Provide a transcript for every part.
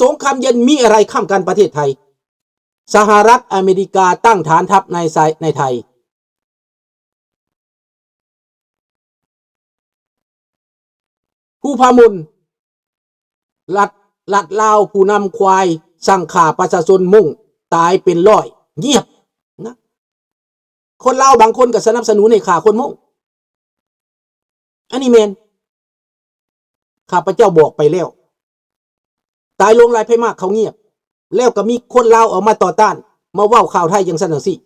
สงครามเย็นมีอะไรค้ำกันประเทศไทย? สหรัฐอเมริกาตั้งฐานทัพในไซ- ในไทย ภูผาม่วน ລັດ ລັດລາວ ຜູ້ນຳຄວາຍ ສັ່ງຂ້າປະຊາຊົນມົ້ງຕາຍເປັນຮ້ອຍ ງຽບນະ. ຄົນລາວບາງຄົນກໍສະໜັບສະໜູນໃຫ້ຂ້າຄົນມົ້ງ ອັນນີ້ແມ່ນ. ຂ້າພະເຈົ້າບອກໄປແລ້ວ ຕາຍລົງຫຼາຍໄພມາກເຂົາງຽບ ແລ້ວກໍມີຄົນລາວອອກມາຕໍ່ຕ້ານ ມາເວົ້າຂ່າວໄທຈັ່ງຊັ້ນຈັ່ງຊີ້.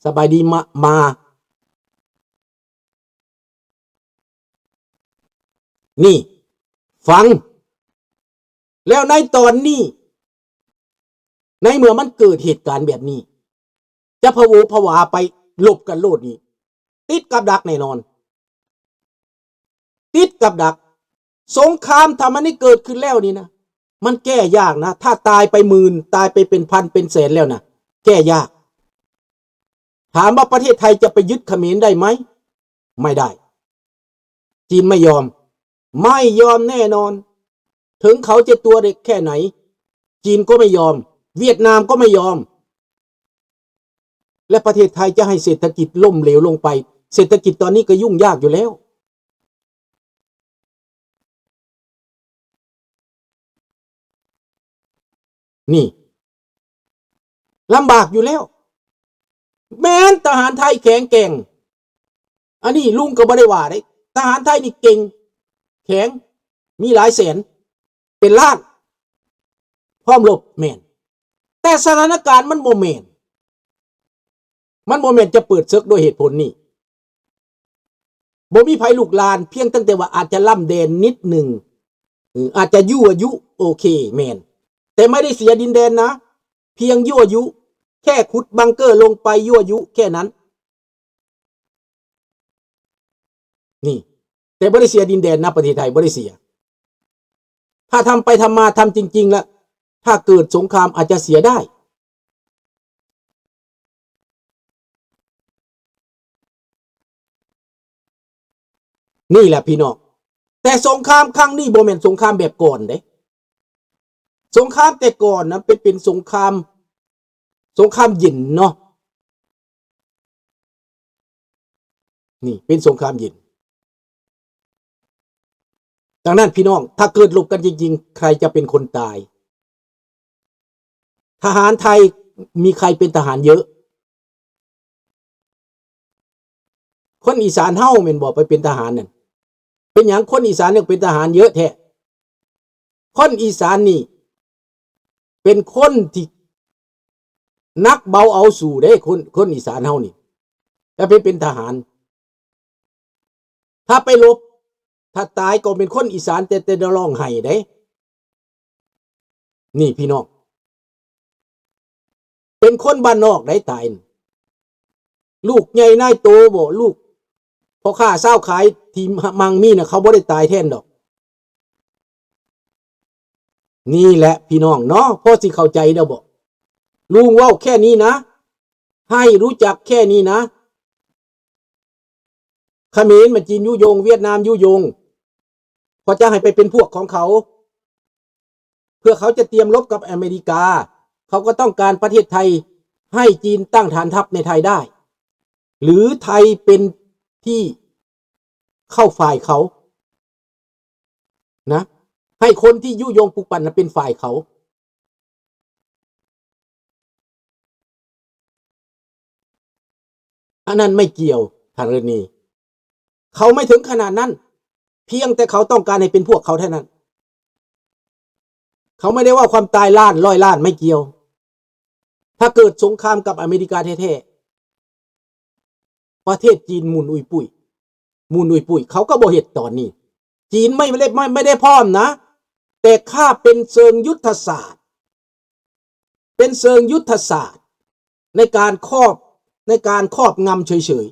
ສະບາຍດີມາ ມາ ນີ້ ຟັງ ແລ້ວໃນຕອນນີ້ ໃນເມື່ອມັນເກີດເຫດການແບບນີ້ ຈະພະໂວພະວາໄປລົບກັນໂລດນີ້ ຕິດກັບດັກແນ່ນອນ ຕິດກັບດັກ. ສົງຄາມຖ້າມັນໄດ້ເກີດຂຶ້ນແລ້ວນີ້ນະ ມັນແກ້ຍາກນະ. ຖ້າຕາຍໄປໝື່ນ ຕາຍໄປເປັນພັນເປັນແສນແລ້ວນະ ແກ້ຍາກ. ຖາມວ່າປະເທດໄທຈະໄປຍຶດຂະເໝນໄດ້ໄໝ? ໄມ່ໄດ້. ຈີນໄມ່ຍອມ ໄມ່ຍອມແນ່ນອນ. ເຖິງເຂົາຈະຕົວເລັກແຄ່ໄຫນ ຈີນກໍໄມ່ຍອມ ຫວຽດນາມກໍໄມ່ຍອມ. ແລະ ປະເທດໄທຈະໃຫ້ເສດຖະກິດລົ້ມເຫຼວລົງໄປ ເສດຖະກິດຕອນນີ້ກໍຫຍຸ້ງຍາກຢູ່ແລ້ວ ນີ້ ລຳບາກຢູ່ແລ້ວ. ແມ່ນ ທະຫານໄທແຂງແກ່ງ ອັນນີ້ລຸງກໍບໍ່ໄດ້ວ່າເດ້ ທະຫານໄທນີ້ເກັ່ງ ແຂງ ມີຫຼາຍແສນ ເປັນລ້ານ ພ້ອມລົບ ແມ່ນ. ແຕ່ສະຖານະການມັນບໍ່ແມ່ນ ມັນບໍ່ແມ່ນຈະເປີດເສິກດ້ວຍເຫດຜົນນີ້. ບໍ່ມີໃຜລຸກລານ ພຽງຕັ້ງແຕ່ວ່າອາດຈະລ້ຳແດນນິດໜຶ່ງ ເອີ ອາດຈະຍົວະຍຸ ໂອເຄ ແມ່ນ ແຕ່ໄມ່ໄດ້ເສຍດິນແດນນະ ພຽງຍົວະຍຸ ແຄ່ຂຸດບັງເກີລົງໄປ ຍົວະຍຸແຄ່ນັ້ນ ນີ້ ແຕ່ບໍ່ໄດ້ເສຍດິນແດນນະ ປະເທດໄທບໍ່ໄດ້ເສຍ. ຖ້າທຳໄປທຳມາ ທຳຈິງໆ ລະ ຖ້າເກີດສົງຄາມອາດຈະເສຍໄດ້. ນີ້ແຫຼະພີ່ນ້ອງ ແຕ່ສົງຄາມຄັ້ງນີ້ບໍ່ແມ່ນສົງຄາມແບບກ່ອນເດ້. ສົງຄາມແຕ່ກ່ອນນະ ເປັນ ເປັນສົງຄາມ ສົງຄາມເຢັນເນາະ ນີ້ເປັນສົງຄາມເຢັນ. ດັ່ງນັ້ນພີ່ນ້ອງ ຖ້າເກີດລົບກັນຈິງໆ ໃຄຈະເປັນຄົນຕາຍ? ທະຫານໄທມີໃຄເປັນທະຫານເຍີະ? ຄົນອີສານເຮົາແມ່ນບໍ່ໄປເປັນທະຫານນັ້ນ? ເປັນຫຍັງຄົນອີສານຍັງເປັນທະຫານເຍີະແທ້? ຄົນອີສານນີ້ເປັນຄົນທີ່ໜັກເບົາເອົາສູ່ເດ້ ຄົນ ຄົນອີສານເຮົານີ້ ແລ້ວໄປເປັນທະຫານ ຖ້າໄປລົບ ຖ້າຕາຍກໍເປັນຄົນອີສານ ແຕ່ ແຕ່ໄດ້ຮ້ອງໄຫ້ເດ້. ນີ້ພີ່ນ້ອງ ເປັນຄົນບ້ານນອກໄດ້ຕາຍ ລູກໃຫຍ່ນາຍໂຕບໍ ລູກພໍ່ຄ້າຊາວຂາຍທີ່ມັ່ງມີນະ ເຂົາບໍ່ໄດ້ຕາຍແທນດອກ. ນີ້ແຫຼະພີ່ນ້ອງເນາະ ພໍຊິເຂົ້າໃຈແລ້ວບໍ? ລຸງເວົ້າແຄ່ນີ້ນະ ໃຫ້ຮູ້ຈັກແຄ່ນີ້ນະ. ຂະເໝນມາຈີນຍຸຍົງ ຫວຽດນາມຍຸຍົງ ເຂົາຈະໃຫ້ໄປເປັນພວກຂອງເຂົາ ເພື່ອເຂົາຈະຕຽມລົບກັບອາເມລິກາ. ເຂົາກໍຕ້ອງການປະເທດໄທ ໃຫ້ຈີນຕັ້ງຖານທັບໃນໄທໄດ້ ຫຼື ໄທເປັນທີ່ເຂົ້າຝ່າຍເຂົາ ນະ ໃຫ້ຄົນທີ່ຍຸຍົງປຸກປັ່ນນະເປັນຝ່າຍເຂົາ. ອັນນັ້ນໄມ່ກ່ຽວ ທ່ານເລີນີ ເຂົາໄມ່ເຖິງຂະໜາດນັ້ນ ພຽງແຕ່ເຂົາຕ້ອງການໃຫ້ເປັນພວກເຂົາເທົ່ານັ້ນ. ເຂົາໄມ່ໄດ້ເວົ້າຄວາມຕາຍລ້ານຮ້ອຍລ້ານ ໄມ່ກ່ຽວ. ຖ້າເກີດສົງຄາມກັບອາເມລິກາແທ້ໆ ປະເທດຈີນໝຸ່ນອຸຍປຸ້ຍ ໝຸ່ນອຸຍປຸ້ຍ ເຂົາກໍບໍ່ເຮັດຕອນນີ້. ຈີນໄມ່ ໄມ່ໄດ້ ໄມ່ ໄມ່ໄດ້ພ້ອມນະ ແຕ່ຖ້າເປັນເຊີງຍຸດທະສາດ ເປັນເຊີງຍຸດທະສາດໃນການຄອບ ໃນການຄອບງຳເສີຍໆ.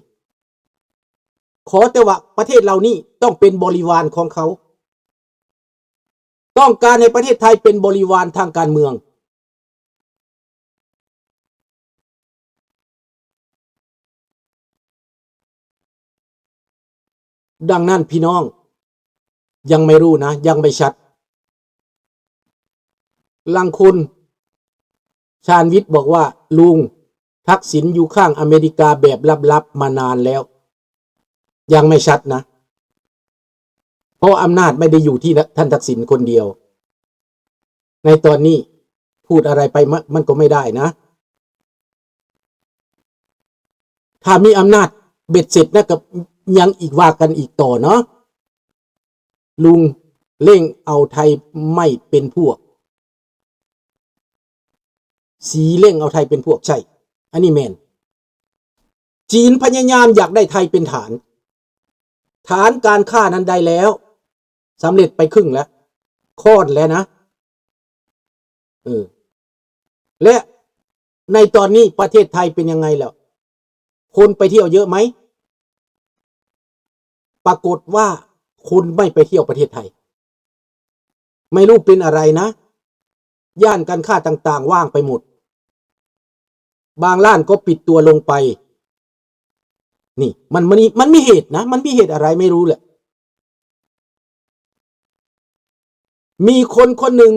ຂໍແຕ່ວ່າປະເທດເຫຼົ່ານີ້ຕ້ອງເປັນບໍລິວານຂອງເຂົາ. ຕ້ອງການໃຫ້ປະເທດໄທເປັນບໍລິວານທາງການເມືອງ. ດັ່ງນັ້ນພີ່ນ້ອງ ຍັງໄມ່ຮູ້ນະ ຍັງໄມ່ຊັດ. ລາງຄົນ ຊານວິດບອກວ່າ ລຸງ ທັກສິນຢູ່ຂ້າງອາເມລິກາແບບລັບໆມານານແລ້ວ ຍັງໄມ່ຊັດນະ ເພາະອຳນາດໄມ່ໄດ້ຢູ່ທີ່ທ່ານທັກສິນຄົນດຽວ ໃນຕອນນີ້ ພູດອະໄລໄປ ມັນກໍໄມ່ໄດ້ນະ ຖ້າມີອຳນາດເບັດເສັດນະ ກໍຍັງອີກ ວ່າກັນອີກຕໍ່ເນາະ ລຸງເລັ່ງເອົາໄທໄມ່ເປັນພວກ ສີເລັ່ງເອົາໄທເປັນພວກ ໃຊ່ ອັນນີ້ແມ່ນ ຈີນພະຍາຍາມຢາກໄດ້ໄທເປັນຖານ ຖານການຄ້ານັ້ນໄດ້ແລ້ວ ສຳເລັດໄປຄຶ່ງແລ້ວ ຄອນແລ້ວນະ ເອີ ແລະ ໃນຕອນນີ້ປະເທດໄທເປັນຍັງໄງແລ້ວ? ຄົນໄປທ່ຽວເຍອະໄໝ? ປາກົດວ່າຄົນໄມ່ໄປທ່ຽວປະເທດໄທ ໄມ່ຮູ້ເປັນອະໄລນະ ຢ້ານການຄ້າຕ່າງໆວ່າງໄປໝົດ ບາງຮ້ານກໍປິດຕົວລົງໄປ ນີ້ ມັນ ມັນ ມັນມີເຫດນະ ມັນມີເຫດອະໄລໄມ່ຮູ້ແຫຼະ ມີຄົນຄົນໜຶ່ງ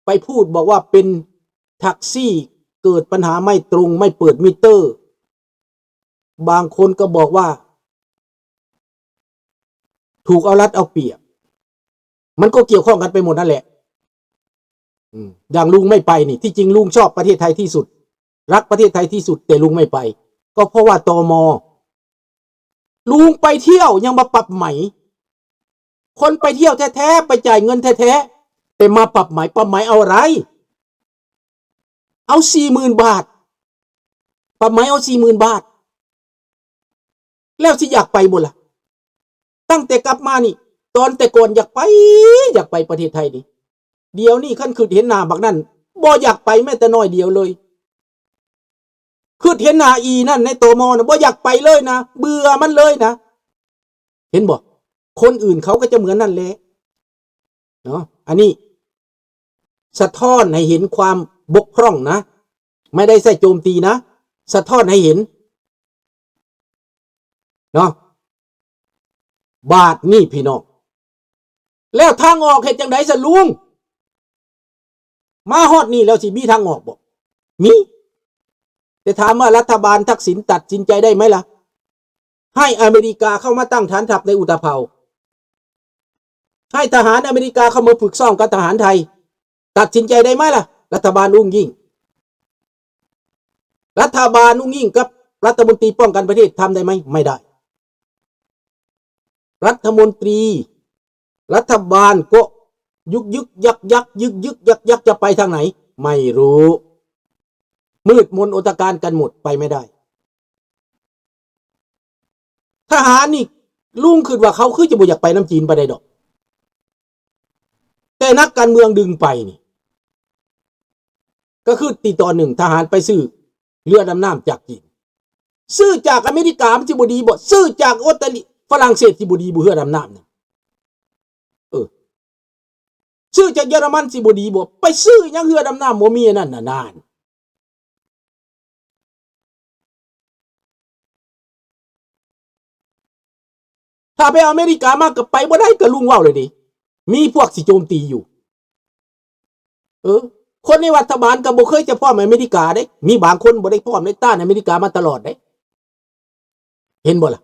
ໄປພູດບອກວ່າເປັນແທັກຊີເກີດບັນຫາໄມ່ຕົງ ໄມ່ເປີດມິເຕີ ບາງຄົນກໍບອກວ່າ ຖືກເອົາລັດເອົາປຽບ ມັນກໍກ່ຽວຂ້ອງກັນໄປໝົດນັ້ນແຫຼະ ອືມ ຢ່າງລຸງໄມ່ໄປນີ້ ທີ່ຈິງລຸງຊອບປະເທດໄທທີ່ສຸດ ຮັກປະເທດໄທທີ່ສຸດ ແຕ່ລຸງໄມ່ໄປ ກໍເພາະວ່າ ຕມ ລຸງໄປທ່ຽວຍັງມາປັບໃໝ ຄົນໄປທ່ຽວແທ້ໆ ໄປຈ່າຍເງິນແທ້ໆ ແຕ່ມາປັບໃໝ ປັບໃໝເອົາອະໄລ? ເອົາສີ່ໝື່ນບາດ ປັບໃໝເອົາສີ່ໝື່ນບາດ ແລ້ວຊິຢາກໄປບໍ່ລະ? ຕັ້ງແຕ່ກັບມານີ້ ຕອນແຕ່ກ່ອນຢາກໄປ ຢາກໄປປະເທດໄທນີ້ ດຽວນີ້ຄັນຄິດເຫັນໜ້າບັກນັ້ນ ບໍ່ຢາກໄປແມ້ແຕ່ໜ້ອຍດຽວເລີຍ ຄິດເຫັນໜ້າອີ່ນັ້ນໃນ ຕມ ນະ ບໍ່ຢາກໄປເລີຍນະ ເບື່ອມັນເລີຍນະ ເຫັນບໍ່? ຄົນອື່ນເຂົາກໍຈະເໝືອນນັ້ນແຫຼະເນາະ ອັນນີ້ສະທ້ອນໃຫ້ເຫັນຄວາມບົກຜ່ອງນະ ໄມ່ໄດ້ໃຊ້ໂຈມຕີນະ ສະທ້ອນໃຫ້ເຫັນເນາະ ບາດນີ້ພີ່ນ້ອງ ແລ້ວທາງອອກເຮັດຈັ່ງໃດຊະລຸງ? ມາຮອດນີ້ແລ້ວຊິມີທາງອອກບໍ່? ມີ ແຕ່ຖາມວ່າລັດຖະບານທັກສິນຕັດສິນໃຈໄດ້ໄໝລະ? ໃຫ້ອາເມລິກາເຂົ້າມາຕັ້ງຖານທັບໃນອຸຕະເພົາ ໃຫ້ທະຫານອາເມລິກາເຂົ້າມາຝຶກຊ້ອມກັບທະຫານໄທ ຕັດສິນໃຈໄດ້ໄໝລະ? ລັດຖະບານອຸ້ງອິ້ງ ລັດຖະບານອຸ້ງອິ້ງກັບລັດຖະມົນຕີປ້ອງກັນປະເທດທຳໄດ້ໄໝ? ໄມ່ໄດ້. ລັດຖະມົນຕີ ລັດຖະບານກໍຍຶກໆຍັກໆ ຍຶກໆຍັກໆ ຈະໄປທາງໃດ? ໄມ່ຮູ້. ມືດມົນອົນຕະການກັນໝົດ ໄປໄມ່ໄດ້. ທະຫານນີ້ ລຸງຄິດວ່າເຂົາຄືຈະບໍ່ຢາກໄປນຳຈີນປານໃດດອກ ແຕ່ນັກການເມືອງດຶງໄປນີ້ ກໍຄືຕິຕອນໜຶ່ງທະຫານໄປຊື້ເຮືອດຳນ້ຳຈາກຈີນ ຊື້ຈາກອາເມລິກາມັນຊິບໍ່ດີບໍ່? ຊື້ຈາກອົດຕາລີ ຝຣັ່ງເສດຊິບໍ່ດີບໍ່ ເຮືອດຳນ້ຳນີ້? ເອີ ຊື້ຈາກເຢຍລະມັນຊິບໍ່ດີບໍ່? ໄປຊື້ຫຍັງເຮືອດຳນ້ຳບໍ່ມີອັນນັ້ນນະ ນານ. ຖ້າໄປເອົາອາເມລິກາມາກໍໄປບໍ່ໄດ້ ກໍລຸງເວົ້າແລ້ວເດ ມີພວກຊິໂຈມຕີຢູ່. ເອີ ຄົນໃນລັດຖະບານກໍບໍ່ເຄີຍຈະພ້ອມອາເມລິກາເດ້ ມີບາງຄົນບໍ່ໄດ້ພ້ອມເດ້ ຕ້ານອາເມລິກາມາຕະຫຼອດເດ້ ເຫັນບໍ່ລະ?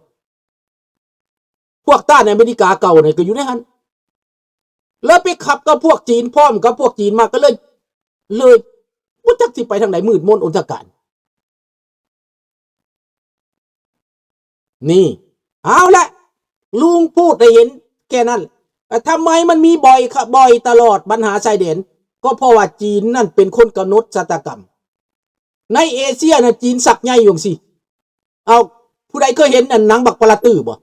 ພວກຕ້ານອາເມລິກາເກົ່ານັ້ນກໍຢູ່ໃນຫັ້ນ ແລ້ວໄປຂັບກັບພວກຈີນ ພ້ອມກັບພວກຈີນມາ ກໍເລີຍ ເລີຍບໍ່ຈັກຊິໄປທາງໃດ ມືດມົນອົນຕະການ. ນີ້ ເອົາລະ ລຸງພູດໃຫ້ເຫັນແຄ່ນັ້ນ. ແລ້ວທຳໄມມັນມີບ່ອຍ ບ່ອຍຕະຫຼອດບັນຫາຊາຍແດນ? ກໍເພາະວ່າຈີນນັ້ນເປັນຄົນກຳນົດຊະຕາກຳ. ໃນເອເຊຍນະ ຈີນສັກໃຫຍ່ຢູ່ຈັ່ງຊີ້. ເອົາ ຜູ້ໃດເຄີຍເຫັນອັນໜັງບັກປະລະຕື້ບໍ່?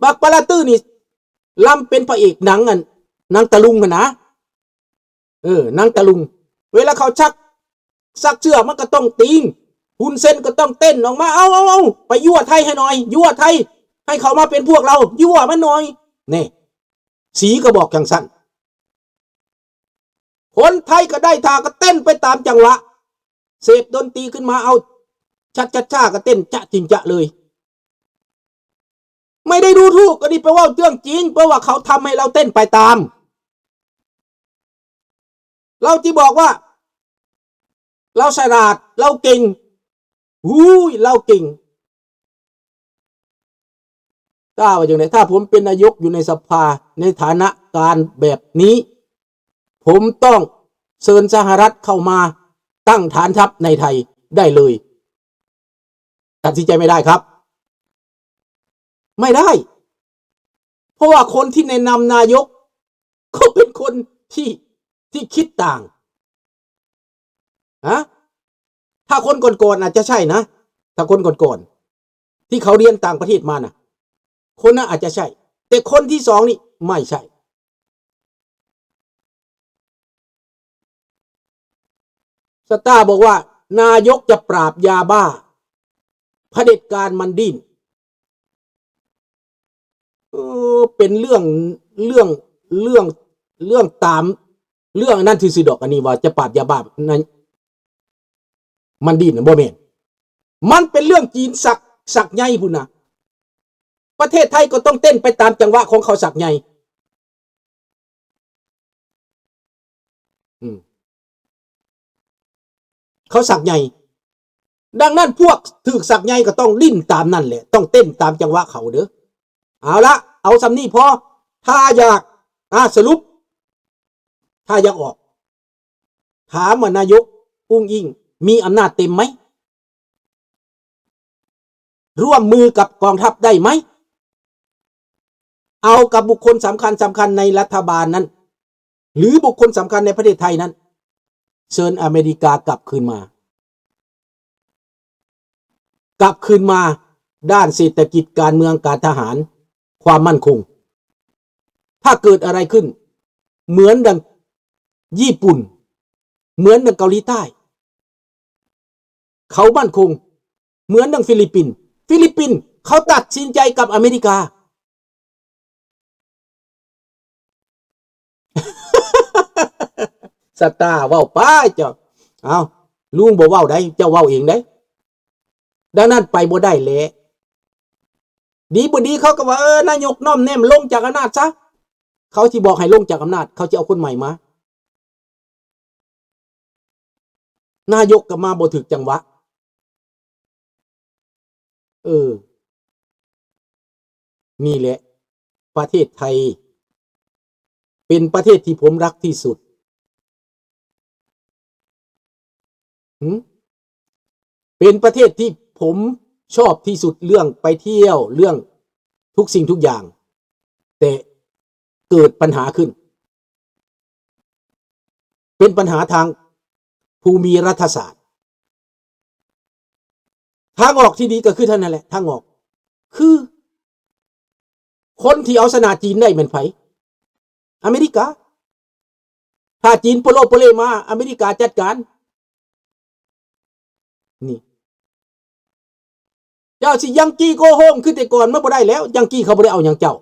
ບັກປະລະຕື້ນີ້ລຳເປັນພະເອກໜັງອັນ ໜັງຕະລຸງຫັ້ນນະ. ເອີ ໜັງຕະລຸງ ເວລາເຂົາຊັກ ຊັກເສື້ອມັນກໍຕ້ອງຕີງ ຮຸນເຊັນກໍຕ້ອງເຕັ້ນອອກມາ ເອົາ ເອົາ ເອົາ ໄປຍົວໄທໃຫ້ໜ່ອຍ ຍົວໄທໃຫ້ເຂົ້າມາເປັນພວກລາວ ຍົວມັນໜ່ອຍ ແນ່ ສີກໍບອກຈັ່ງຊັ້ນ. ຄົນໄທກໍໄດ້ທ່າກໍເຕັ້ນໄປຕາມຈັງຫວະ ເສບດົນຕີຂຶ້ນມາ ເອົາ ຊະຊະຊາ ກໍເຕັ້ນຈະຈິງຈະເລີຍ. ໄມ່ໄດ້ດູຖູກ ອັນນີ້ໄປເວົ້າເລື່ອງຈິງ ເພາະວ່າເຂົາທຳໃຫ້ລາວເຕັ້ນໄປຕາມ. ລາວຊິບອກວ່າ ລາວສະຫຼາດ ລາວເກັ່ງ ຫູຍ ລາວເກັ່ງ. ຖ້າວ່າຈັ່ງໃດ ຖ້າຜົມເປັນນາຍົກຢູ່ໃນສະພາ ໃນຖານະການແບບນີ້ ຜົມຕ້ອງເຊີນສະຫະລັດເຂົ້າມາຕັ້ງຖານທັບໃນໄທໄດ້ເລີຍ. ຕັດສິນໃຈໄມ່ໄດ້ຄັບ ໄມ່ໄດ້ ເພາະວ່າຄົນທີ່ແນະນຳນາຍົກ ກໍເປັນຄົນທີ່ ທີ່ຄິດຕ່າງ ຮະ ຖ້າຄົນກ່ອນໆອາດຈະໃຊ່ນະ ຖ້າຄົນກ່ອນໆທີ່ເຂົາຮຽນຕ່າງປະເທດມານະ ຄົນນັ້ນອາດຈະໃຊ່ ແຕ່ຄົນທີສອງນີ້ໄມ່ໃຊ່. ສະຕາບອກວ່າ ນາຍົກຈະປາບຢາບ້າ ຜະເດັດການມັນດີ້ນ. ເອີ ເປັນເລື່ອງ ເລື່ອງ ເລື່ອງ ເລື່ອງຕາມ ເລື່ອງອັນນັ້ນຊື່ໆດອກ ອັນນີ້ວ່າຈະປາບຢາບ້ານັ້ນ ມັນດີ້ນນະ ບໍ່ແມ່ນ ມັນເປັນເລື່ອງຈີນສັກ ສັກໃຍພຸ້ນນະ. ປະເທດໄທກໍຕ້ອງເຕັ້ນໄປຕາມຈັງຫວະຂອງເຂົາສັກໃຍ. ອືມ ເຂົາສັກໃຍ. ດັ່ງນັ້ນ ພວກຖືກສັກໃຍກໍຕ້ອງດີ້ນຕາມນັ້ນແຫຼະ ຕ້ອງເຕັ້ນຕາມຈັງຫວະເຂົາເດີ້. ເອົາລະ ເອົາສ່ຳນີ້ພໍ. ຖ້າຢາກ ອາ ສະຫຼຸບ ຖ້າຢາກອອກ ຖາມວ່ານາຍົກອຸ້ງອິ້ງມີອຳນາດເຕັມໄໝ? ຮ່ວມມືກັບກອງທັບໄດ້ໄໝ? ເອົາກັບບຸກຄົນສຳຄັນ ສຳຄັນໃນລັດຖະບານນັ້ນ ຫຼື ບຸກຄົນສຳຄັນໃນປະເທດໄທນັ້ນ ເຊີນອາເມລິກາກັບຄືນມາ. ກັບຄືນມາດ້ານເສດຖະກິດ, ການເມືອງ, ການທະຫານ, ຄວາມໝັ້ນຄົງ. ຖ້າເກີດອະໄລຂຶ້ນ ເໝືອນດັ່ງຍີ່ປຸ່ນ, ເໝືອນດັ່ງເກົາຫຼີໃຕ້, ເຂົາໝັ້ນຄົງ ເໝືອນດັ່ງຟີລິບປິນ. ຟີລິບປິນເຂົາຕັດສິນໃຈກັບອາເມລິກາ. ສະຕາເວົ້າໄປເຈົ້າ. ເອົ້າ ລຸງບໍ່ເວົ້າໃດ ເຈົ້າເວົ້າເອງໃດ. ດັ່ງນັ້ນໄປບໍ່ໄດ້ແຫຼະ. ດີບໍ່ດີເຂົາກໍວ່າ ເອີ ນາຍົກນ້ອມແນມລົງຈາກອຳນາດຊະ. ເຂົາຊິບອກໃຫ້ລົງຈາກອຳນາດ ເຂົາຊິເອົາຄົນໃໝ່ມາ. ນາຍົກກໍມາບໍ່ຖືກຈັງຫວະ. ເອີ ນີ້ແຫຼະ ປະເທດໄທ ເປັນປະເທດທີ່ຜົມຮັກທີ່ສຸດ. ຫື? ເປັນປະເທດທີ່ຜົມຊອບທີ່ສຸດ ເລື່ອງໄປທ່ຽວ ເລື່ອງທຸກສິ່ງທຸກຢ່າງ, ແຕ່ເກີດບັນຫາຂຶ້ນ ເປັນບັນຫາທາງພູມີລັດຖະສາດ. ທາງອອກທີ່ດີກໍຄືເທົ່ານັ້ນແຫຼະ ທາງອອກ ຄືຄົນທີ່ເອົາຊະນະຈີນໄດ້ແມ່ນໃຜ? ອາເມລິກາ. ຖ້າຈີນໂປໂລໂປເລມາ ອາເມລິກາຈັດການ. ນີ້ ເຈົ້າຊິຍັງກີ້ໂກໂຮມຄືແຕ່ກ່ອນ ມັນບໍ່ໄດ້ແລ້ວ. ຍັງກີ້ເຂົາບໍ່ໄດ້ເອົາຫຍັງເຈົ້າ,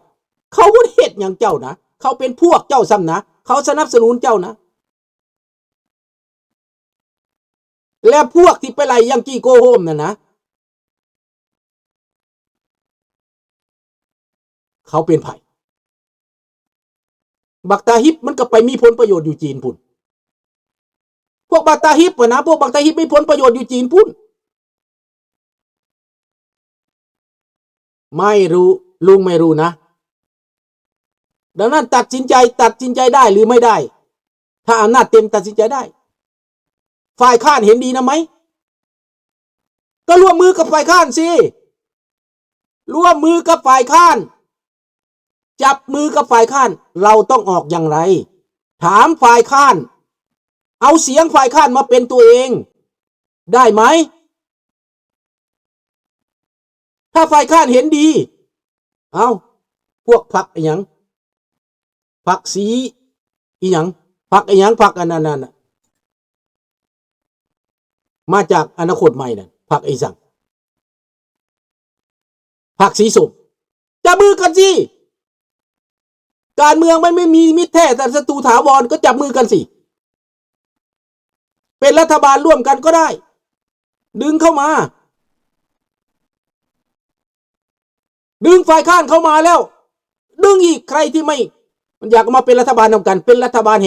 ເຂົາບໍ່ໄດ້ເຮັດຫຍັງເຈົ້ານະ, ເຂົາເປັນພວກເຈົ້າຊ້ຳນະ, ເຂົາສະໜັບສະໜູນເຈົ້ານະ. ແລະ ພວກທີ່ໄປໄລ່ຍັງກີ້ໂກໂຮມນັ້ນນະ ເຂົາເປັນໃຜ? ບັກຕາຮິບມັນກໍໄປມີຜົນປະໂຫຍດຢູ່ຈີນພຸ້ນ. ພວກບັກຕາຣິບຫັ້ນນະ, ພວກບັກຕາຣິບມີຜົນປະໂຫຍດຢູ່ຈີນພຸ້ນ. ໄມ່ຮູ້ ລຸງໄມ່ຮູ້ນະ. ດັ່ງນັ້ນ ຕັດສິນໃຈ ຕັດສິນໃຈໄດ້ຫຼືໄມ່ໄດ້. ຖ້າອຳນາດເຕັມ ຕັດສິນໃຈໄດ້. ຝ່າຍຄ້ານເຫັນດີນຳໄໝ? ກໍຮ່ວມມືກັບຝ່າຍຄ້ານຊິ. ຮ່ວມມືກັບຝ່າຍຄ້ານ. ຈັບມືກັບຝ່າຍຄ້ານ ເຮົາຕ້ອງອອກຢ່າງໃດ? ຖາມຝ່າຍຄ້ານ. ເອົາສຽງຝ່າຍຄ້ານມາເປັນຕົວເອງ ໄດ້ໄໝ? ຖ້າຝ່າຍຄ້ານເຫັນດີ, ເອົ້າ, ພວກພັກອີ່ຫຍັງ? ພັກສີອີ່ຫຍັງ? ພັກອີ່ຫຍັງ? ພັກອັນນັ້ນ ອັນນັ້ນນະ ມາຈາກອະນາຄົດໃໝ່ນັ້ນ ພັກອີ່ຫຍັງ? ພັກສີສົ້ມ. ຈັບມືກັນຊິ. ການເມືອງມັນໄມ່ມີມິດແທ້ ແຕ່ສັດຕູຖາວອນ, ກໍຈັບມືກັນຊິ. ເປັນລັດຖະບານຮ່ວມກັນກໍໄດ້. ດຶງເຂົ້າມາ. ດຶງຝ່າຍຄ້ານເຂົ້າມາແລ້ວ ດຶງອີກ. ໃຜທີ່ໄມ່ຢາກມາເປັນລັດຖະບານນຳກັນ, ເປັນລັດຖະບານ